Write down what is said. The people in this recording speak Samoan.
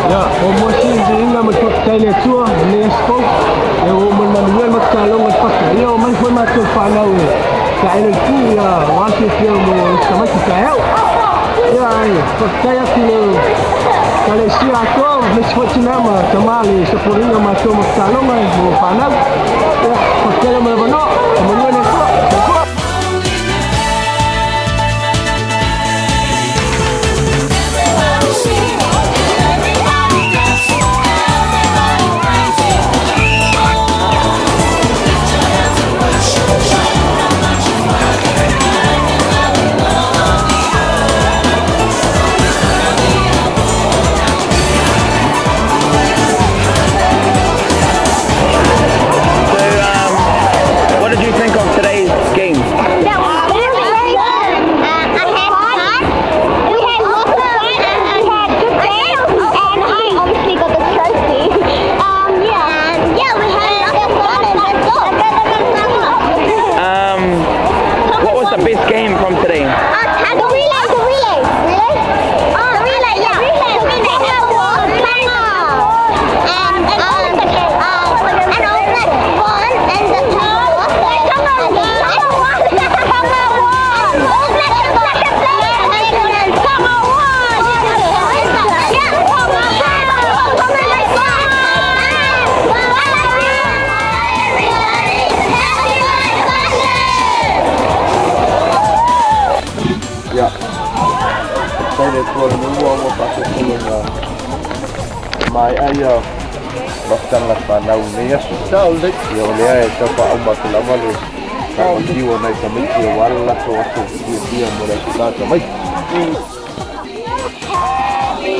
Ia, o mo si inga ma faafetai le Atua i lenei aso fou. Ia ua uma manuia le matou taaloga i le fata. Ia o mai foi matou whanau e taele le pu ia o le fiafia mo le tamaiti taeao. Ia ai, faafetai atu i le Ekalesia atoa, aemaise foi tina ma tama le saporiga matou ma taaloga mo whanau. Ia, faafetai ma le avanoa, manuia le Atua. Soifua. Everybody sing, everybody dance, everybody praise the Lord. Lift your hands and worship, show how much you love Him. Magnify the Lord of the earth. So, what did you think of today's game? That was very, very good. I had fun. We had lots of fun. We had good games, and I obviously got the trophy. Yeah. Yeah, we had lots of fun, and let's go. What was the best game from today? The relay, the relay, relay. Oh, the relay, yeah. Tonga won, Tonga. And All Blacks won, and the Tonga lost. Tonga won. Tonga won. All Blacks in second place, and Tonga won. Yeah, Tonga won. Tonga won. Everybody, happy Sunday! Ia. Tai le tua le mua ua faatofuluga mai ai ia mafutaga fanau nei aso. Ia o lea e taufaauma atu lava le taumatiu o nai tamaiti auā le latou aso fiafia mo le aso sa tamaiti. Happy